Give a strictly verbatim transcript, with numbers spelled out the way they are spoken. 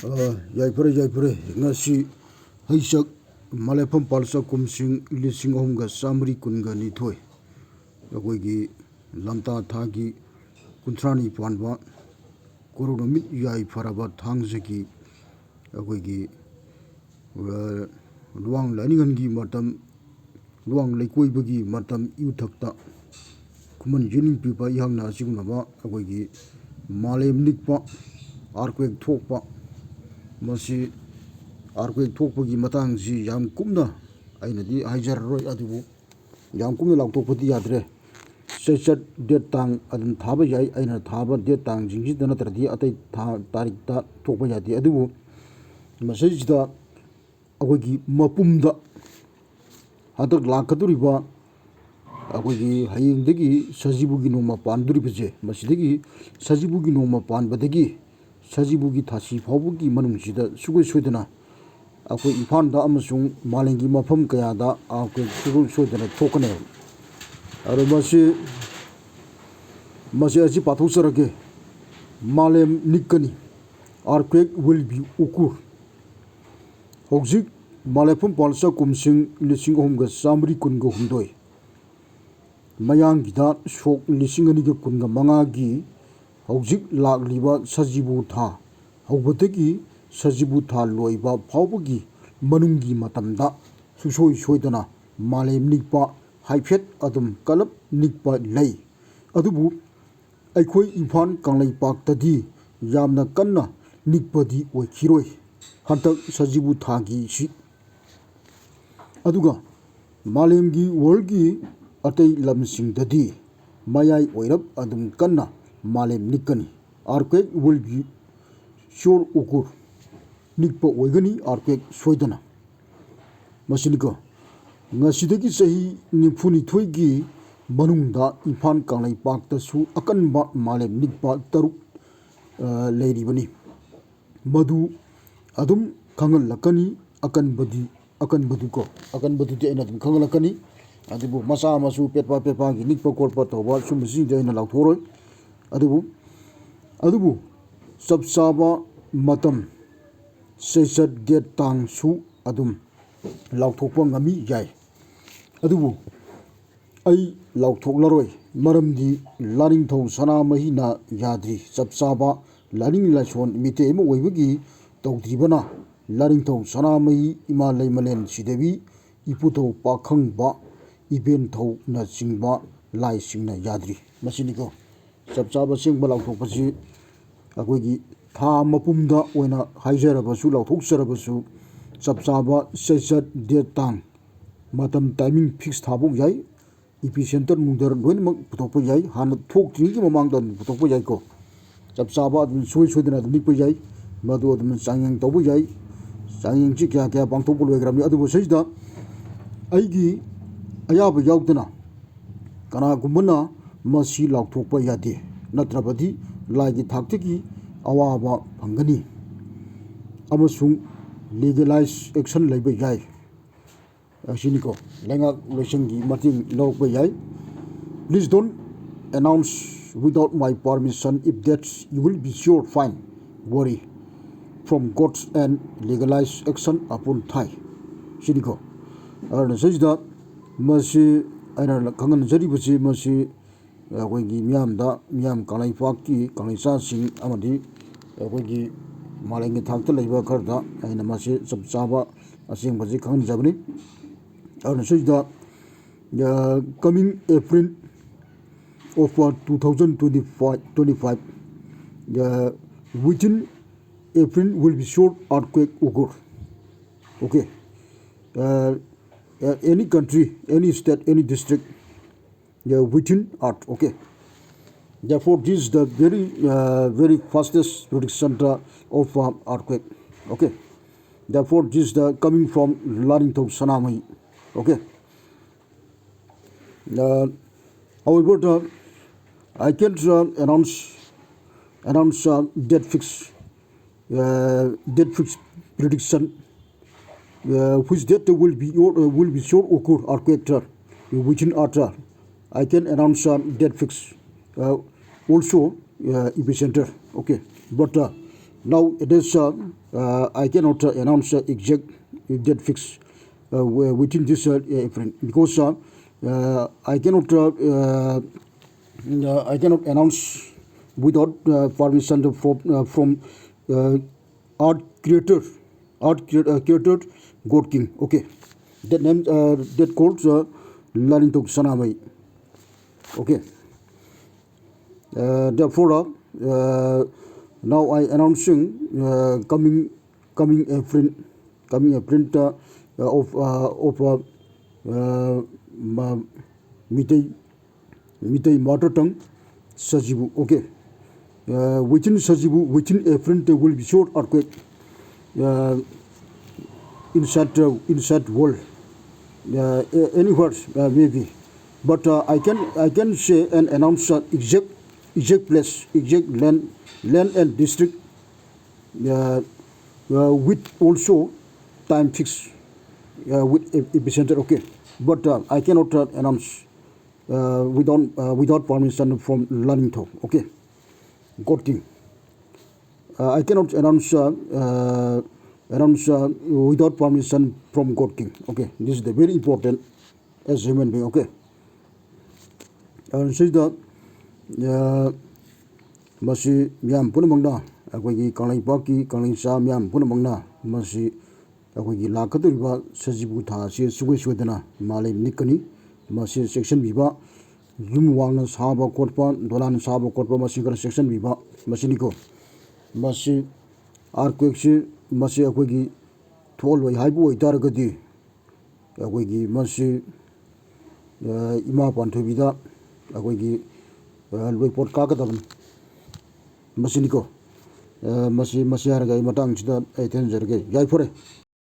ꯑ, ꯌꯥꯏꯐꯔꯦ, ꯌꯥꯏꯐꯔꯦ꯫ ꯉꯁꯤ ꯍꯩꯁꯛ ꯃꯂꯦꯐꯝ ꯄꯥꯜꯆꯛ ꯀꯨꯝꯁꯤꯡ ꯂꯤꯁꯤꯡ ꯑꯍꯨꯝꯒ ꯆꯥꯃꯔꯤ ꯀꯨꯟꯒ ꯅꯤꯊꯣꯏ, ꯑꯩꯈꯣꯏꯒꯤ ꯂꯝꯇꯥ ꯊꯥꯒꯤ ꯀꯨꯟꯊ꯭ꯔꯥꯅꯤ ꯄꯥꯟꯕ ꯀꯣꯔꯧ ꯅꯨꯃꯤꯠ ꯌꯥꯏꯐꯔꯕ ꯊꯥꯡꯖꯒꯤ ꯑꯩꯈꯣꯏꯒꯤ, ꯑ, ꯂꯨꯋꯥꯡ ꯂꯥꯏꯅꯤꯡꯍꯟꯒꯤ ꯃꯇꯝ, ꯂꯨꯋꯥꯡ ꯂꯩꯀꯣꯏꯕꯒꯤ ꯃꯇꯝ ꯏꯌꯨꯊꯛꯇ ꯈꯨꯃꯟ ꯌꯦꯅꯤꯡꯄꯤꯕ ꯏꯍꯥꯛꯅ ꯑꯁꯤꯒꯨꯝꯂꯕ ꯑꯩꯈꯣꯏꯒꯤ ꯃꯥꯂꯦꯝ ꯅꯤꯛꯄ, earthquake ꯊꯣꯛꯄ, ꯃꯁꯤ earthquake ꯊꯣꯛꯄꯒꯤ ꯃꯇꯥꯡꯁꯤ ꯌꯥꯝ ꯀꯨꯞꯅ ꯑꯩꯅꯗꯤ ꯍꯥꯏꯖꯔꯔꯣꯏ, ꯑꯗꯨꯕꯨ ꯌꯥꯝ ꯀꯨꯞꯅ ꯂꯥꯎꯊꯣꯛꯄꯗꯤ ꯌꯥꯗ꯭ꯔꯦ꯫ ꯆꯩꯆꯠ date ꯇꯥꯡ ꯑꯗꯨꯝ ꯊꯥꯕ ꯌꯥꯏ, ꯑꯩꯅ ꯊꯥꯕ date ꯇꯥꯡꯁꯤꯡꯁꯤꯗ ꯅꯠꯇ꯭ꯔꯗꯤ ꯑꯇꯩ ꯊꯥ, ꯇꯥꯔꯤꯛꯇ ꯊꯣꯛꯄ ꯌꯥꯗꯦ꯫ ꯑꯗꯨꯕꯨ ꯃꯁꯤꯁꯤꯗ ꯑꯩꯈꯣꯏꯒꯤ ꯃꯄꯨꯝꯗ ꯍꯟꯗꯛ ꯂꯥꯛꯀꯗꯧꯔꯤꯕ ꯑꯩꯈꯣꯏꯒꯤ ꯍꯌꯦꯡꯗꯒꯤ ꯁꯖꯤꯕꯨꯒꯤ ꯅꯣꯡꯃ ꯄꯥꯟꯗꯣꯔꯤꯕꯁꯦ, ꯃꯁꯤꯗꯒꯤ ꯁꯖꯤꯕꯨꯒꯤ ꯅꯣꯡꯃ ꯄꯥꯟꯕꯗꯒꯤ ꯁꯖꯤꯕꯨꯒꯤ ꯊꯥꯁꯤ ꯐꯥꯎꯕꯒꯤ ꯃꯅꯨꯡꯁꯤꯗ ꯁꯨꯡꯁꯣꯏ ꯁꯣꯏꯗꯅ ꯑꯩꯈꯣꯏ ꯏꯝꯐꯥꯜꯗ ꯑꯃꯁꯨꯡ ꯃꯥꯂꯦꯝꯒꯤ ꯃꯐꯝ ꯀꯌꯥꯗ earthquake ꯁꯨꯡꯁꯣꯏ ꯁꯣꯏꯗꯅ ꯊꯣꯛꯀꯅꯦꯕ꯫ ꯑꯗꯣ ꯃꯁꯤ, ꯃꯁꯤ ꯑꯁꯤ ꯄꯥꯊꯣꯛꯆꯔꯒꯦ꯫ ꯃꯥꯂꯦꯝ ꯅꯤꯛꯀꯅꯤ, earthquake will be occur꯫ ꯍꯧꯖꯤꯛ ꯃꯥꯂꯦꯐꯝ ꯄꯥꯜꯆꯛ ꯀꯨꯝꯁꯤꯡ ꯂꯤꯁꯤꯡ ꯑꯍꯨꯝꯒ ꯆꯥꯃꯔꯤ ꯀꯨꯟꯒ ꯍꯨꯝꯗꯣꯏ, ꯃꯌꯥꯡꯒꯤꯗ ꯁꯣꯛ ꯂꯤꯁꯤꯡ ꯑꯅꯤꯒ ꯀꯨꯟꯒ ꯃꯉꯥꯒꯤ ꯍꯧꯖꯤꯛ ꯂꯥꯛꯂꯤꯕ ꯁꯖꯤꯕꯨ ꯊꯥ ꯍꯧꯕꯗꯒꯤ ꯁꯖꯤꯕꯨ ꯊꯥ ꯂꯣꯏꯕ ꯐꯥꯎꯕꯒꯤ ꯃꯅꯨꯡꯒꯤ ꯃꯇꯝꯗ ꯁꯨꯡꯁꯣꯏ ꯁꯣꯏꯗꯅ ꯃꯥꯂꯦꯝ ꯅꯤꯛꯄ ꯍꯥꯏꯐꯦꯠ ꯑꯗꯨꯝ ꯀꯜꯂꯞ ꯅꯤꯛꯄ ꯂꯩ꯫ ꯑꯗꯨꯕꯨ ꯑꯩꯈꯣꯏ ꯏꯝꯐꯥꯜ ꯀꯪꯂꯩꯄꯥꯛꯇꯗꯤ ꯌꯥꯝꯅ ꯀꯟꯅ ꯅꯤꯛꯄꯗꯤ ꯑꯣꯏꯈꯤꯔꯣꯏ ꯍꯟꯗꯛ ꯁꯖꯤꯕꯨ ꯊꯥꯒꯤꯁꯤ꯫ ꯑꯗꯨꯒ ꯃꯥꯂꯦꯝꯒꯤ, worldꯒꯤ ꯑꯇꯩ ꯂꯝꯁꯤꯡꯗꯗꯤ ꯃꯌꯥꯏ ꯑꯣꯏꯔꯞ ꯑꯗꯨꯝ ꯀꯟꯅ ꯃꯥꯂꯦꯝ ꯅꯤꯛꯀꯅꯤ꯫ Earthquake will be sure occur꯫ ꯅꯤꯛꯄ ꯑꯣꯏꯒꯅꯤ earthquake ꯁꯣꯏꯗꯅ꯫ ꯃꯁꯤꯅꯤꯀꯣ, ꯉꯁꯤꯗꯒꯤ ꯆꯍꯤ ꯅꯤꯐꯨꯅꯤꯊꯣꯏꯒꯤ ꯃꯅꯨꯡꯗ ꯏꯝꯐꯥꯜ ꯀꯪꯂꯩꯄꯥꯛꯇꯁꯨ ꯑꯀꯟꯕ ꯃꯥꯂꯦꯝ ꯅꯤꯛꯄ ꯇꯔꯨꯛ, ꯑ, ꯂꯩꯔꯤꯕꯅꯤ꯫ ꯃꯗꯨ ꯑꯗꯨꯝ ꯈꯪꯍꯜꯂꯛꯀꯅꯤ꯫ ꯑꯀꯟꯕꯗꯤ, ꯑꯀꯟꯕꯗꯨꯀꯣ, ꯑꯀꯟꯕꯗꯨꯗꯤ ꯑꯩꯅ ꯑꯗꯨꯝ ꯈꯪꯍꯜꯂꯛꯀꯅꯤ꯫ ꯑꯗꯨꯕꯨ ꯃꯆꯥ ꯃꯁꯨ ꯄꯦꯠꯄ ꯄꯦꯠꯄꯒꯤ ꯅꯤꯛꯄ ꯈꯣꯠꯄ ꯇꯧꯕ ꯁꯨꯝꯕꯁꯤꯡꯗꯤ ꯑꯩꯅ ꯂꯥꯎꯊꯣꯛꯑꯔꯣꯏ꯫ ꯑꯗꯨꯕꯨ, ꯑꯗꯨꯕꯨ ꯆꯞ ꯆꯥꯕ ꯃꯇꯝ, ꯆꯩꯆꯠ ꯗꯦꯠ ꯇꯥꯡꯁꯨ ꯑꯗꯨꯝ ꯂꯥꯎꯊꯣꯛꯄ ꯉꯝꯃꯤ ꯌꯥꯏ꯫ ꯑꯗꯨꯕꯨ ꯑꯩ ꯂꯥꯎꯊꯣꯛꯂꯔꯣꯏ, ꯃꯔꯝꯗꯤ ꯂꯥꯅꯤꯡꯊꯧ ꯁꯅꯥꯃꯍꯤꯅ ꯌꯥꯗ꯭ꯔꯤ꯫ ꯆꯞ ꯆꯥꯕ ꯂꯥꯏꯅꯤꯡ ꯂꯥꯏꯁꯣꯟ ꯃꯤꯇꯩ ꯑꯃ ꯑꯣꯏꯕꯒꯤ ꯇꯧꯗ꯭ꯔꯤꯕꯅ ꯂꯥꯅꯤꯡꯊꯧ ꯁꯅꯥꯃꯍꯤ, ꯏꯃꯥ ꯂꯩꯃꯂꯦꯟ ꯁꯤꯗꯦꯕꯤ, ꯏꯄꯨꯊꯧ ꯄꯥꯈꯪꯕ, ꯏꯕꯦꯟꯊꯧꯅꯆꯤꯡꯕ ꯂꯥꯏꯁꯤꯡꯅ ꯌꯥꯗ꯭ꯔꯤ꯫ ꯃꯁꯤꯅꯤꯀꯣ꯫ ꯆꯞ ꯆꯥꯕ ꯑꯁꯦꯡꯕ ꯂꯥꯎꯊꯣꯛꯄꯁꯤ ꯑꯩꯈꯣꯏꯒꯤ ꯊꯥ ꯃꯄꯨꯝꯗ ꯑꯣꯏꯅ ꯍꯥꯏꯖꯔꯕꯁꯨ, ꯂꯥꯎꯊꯣꯛꯆꯔꯕꯁꯨ, ꯆꯞ ꯆꯥꯕ ꯆꯩꯆꯠ ꯗꯦꯠ ꯇꯥꯡ, ꯃꯇꯝ, ꯇꯥꯏꯃꯤꯡ ꯐꯤꯛꯁ ꯊꯥꯕ ꯌꯥꯏ꯫ ꯏꯄꯤ ꯁꯦꯟꯇꯔ ꯅꯨꯡꯗꯔ ꯂꯣꯏꯅꯃꯛ ꯄꯨꯊꯣꯛꯄ ꯌꯥꯏ, ꯍꯥꯟꯅ ꯊꯣꯛꯇ꯭ꯔꯤꯉꯩꯒꯤ ꯃꯃꯥꯡꯗ ꯑꯗꯨꯝ ꯄꯨꯊꯣꯛꯄ ꯌꯥꯏꯀꯣ꯫ ꯆꯞ ꯆꯥꯕ ꯑꯗꯨꯝ ꯁꯨꯡꯁꯣꯏ ꯁꯣꯏꯗꯅ ꯑꯗꯨꯝ ꯅꯤꯛꯄ ꯌꯥꯏ꯫ ꯃꯗꯨ ꯑꯗꯨꯝ ꯆꯥꯡꯌꯦꯡ ꯇꯧꯕ ꯌꯥꯏ꯫ ꯆꯥꯡꯌꯦꯡꯁꯤ ꯀꯌꯥ ꯀꯌꯥ ꯄꯥꯡꯊꯣꯛꯄ ꯂꯣꯏꯈ꯭ꯔꯕꯅꯤ꯫ ꯑꯗꯨꯕꯨ ꯁꯤꯗꯩꯁꯤꯗ ꯑꯩꯒꯤ ꯑꯌꯥꯕ ꯌꯥꯎꯗꯅ ꯀꯅꯥꯒꯨꯝꯕꯅ ꯃꯁꯤ ꯂꯥꯎꯊꯣꯛꯄ ꯌꯥꯗꯦ, ꯅꯠꯇ꯭ꯔꯕꯗꯤ ꯂꯥꯏꯒꯤ ꯊꯥꯛꯇꯒꯤ ꯑꯋꯥꯕ ꯐꯪꯒꯅꯤ ꯑꯃꯁꯨꯡ ꯂꯤꯒꯦꯂꯥꯏꯖ ꯑꯦꯛꯁꯟ ꯂꯩꯕ ꯌꯥꯏ꯫ ꯑꯁꯤꯅꯤꯀꯣ, ꯂꯩꯉꯥꯛ ꯂꯣꯏꯁꯪꯒꯤ ꯃꯇꯦꯡ ꯂꯧꯔꯛꯄ ꯌꯥꯏ꯫ Please don't announce without my permission, if that's you will be sure fine, worry from courts and legalize action upon thai꯫ ꯁꯤꯅꯤꯀꯣ꯫ ꯑꯗꯨꯅ ꯁꯤꯁꯤꯗ ꯃꯁꯤ ꯑꯩꯅ ꯈꯪꯍꯟꯖꯔꯤꯕꯁꯤ, ꯃꯁꯤ ꯑꯩꯈꯣꯏꯒꯤ ꯃꯤꯌꯥꯝꯗ, ꯃꯤꯌꯥꯝ ꯀꯪꯂꯩꯄꯥꯛꯀꯤ ꯀꯪꯂꯩꯆꯥꯁꯤꯡ ꯑꯃꯗꯤ ꯑꯩꯈꯣꯏꯒꯤ ꯃꯥꯂꯦꯝꯒꯤ ꯊꯥꯛꯇ ꯂꯩꯕ ꯈꯔꯗ ꯑꯩꯅ ꯃꯁꯤ ꯆꯞ ꯆꯥꯕ ꯑꯁꯦꯡꯕꯁꯤ ꯈꯪꯍꯟꯖꯕꯅꯤ꯫ ꯑꯗꯨꯅ ꯁꯤꯗ, uh, coming April of, uh, two thousand twenty-five, twenty-five, uh, within April will be sure earthquake occur. Okay. Uh, uh, any country, any state, any district, uh, within earth. Okay. Therefore, this is the very, uh, very fastest prediction, uh, of, uh, earthquake. Okay. Therefore, this is the coming from Laringthong Sanamai. Okay. Uh, however, the, I can't, uh, announce, announce, uh, date fix, uh, date fix prediction, uh, which date will be your, uh, will be sure occur earthquake, uh, within earth. I can announce, uh, date fix. Uh, also, uh, epicenter. Okay, but, uh, Now it is, uh, uh, I cannot, uh, announce, uh, exact, exact fix, uh, wi- within this, uh, uh, April, because, uh, uh, I cannot, uh, uh, uh, I cannot announce without, uh, permission from, uh, from, uh, art creator, art crea- uh, creator, God King. Okay, that name, uh, that called, uh, Lalningthou Sanamei. Okay. Uh, therefore, uh, uh, now I announcing, uh, coming coming a print coming a print, uh, uh, of, uh, of, uh, uh, Ma- Mitei Mitei mother tongue, Sajibu. Okay. Uh, within Sajibu, within a print, there will be short earthquake, uh, inside, uh, inside world, uh, a- anywhere, uh, maybe. But, uh, I can I can say and announce, uh, exact exact place, exact land, land and district, uh, uh, with also time fix, uh, with ep- epicenter. Okay, but, uh, I cannot, uh, announce, uh, without uh, without permission from Lalningthou. Okay, God King. Uh, I cannot announce, uh, uh, announce, uh, without permission from God King. Okay, this is the very important as human being. Okay, ꯑꯗꯨꯅ ꯁꯤꯗ, ꯑ, ꯃꯁꯤ ꯃꯤꯌꯥꯝ ꯄꯨꯝꯅꯃꯛꯅ, ꯑꯩꯈꯣꯏꯒꯤ ꯀꯪꯂꯩꯄꯥꯛꯀꯤ ꯀꯪꯂꯩꯆꯥ ꯃꯤꯌꯥꯝ ꯄꯨꯝꯅꯃꯛꯅ ꯃꯁꯤ ꯑꯩꯈꯣꯏꯒꯤ ꯂꯥꯛꯀꯗꯧꯔꯤꯕ ꯁꯖꯤꯕꯨ ꯊꯥ ꯑꯁꯤ ꯁꯨꯡꯁꯣꯏ ꯁꯣꯏꯗꯅ ꯃꯥꯂꯦꯝ ꯅꯤꯛꯀꯅꯤ꯫ ꯃꯁꯤ ꯆꯦꯛꯁꯤꯟꯕꯤꯕ, ꯌꯨꯝ ꯋꯥꯡꯅ ꯁꯥꯕ ꯈꯣꯠꯄ, ꯗꯣꯂꯥꯟ ꯁꯥꯕ ꯈꯣꯠꯄ, ꯃꯁꯤ ꯈꯔ ꯆꯦꯛꯁꯤꯟꯕꯤꯕ, ꯃꯁꯤꯅꯤꯀꯣ꯫ ꯃꯁꯤ ꯑꯥꯔꯠꯀ꯭ꯋꯦꯛꯁꯤ, ꯃꯁꯤ ꯑꯩꯈꯣꯏꯒꯤ ꯊꯣꯛꯍꯜꯂꯣꯏ ꯍꯥꯏꯕ ꯑꯣꯏꯇꯥꯔꯒꯗꯤ, ꯑꯩꯈꯣꯏꯒꯤ ꯃꯁꯤ, ꯑ, ꯏꯃꯥ ꯄꯥꯟꯊꯣꯏꯕꯤꯗ ꯑꯩꯈꯣꯏꯒꯤ, ꯑ, ꯂꯣꯏꯄꯣꯠ ꯀꯥꯀꯗꯕꯅꯤ꯫ ꯃꯁꯤꯅꯤꯀꯣ꯫ ꯑ, ꯃꯁꯤ, ꯃꯁꯤ ꯍꯥꯏꯔꯒ ꯑꯩ ꯃꯇꯥꯡꯁꯤꯗ ꯑꯩ ꯊꯦꯡꯅꯖꯔꯒꯦ꯫ ꯌꯥꯏꯐꯔꯦ꯫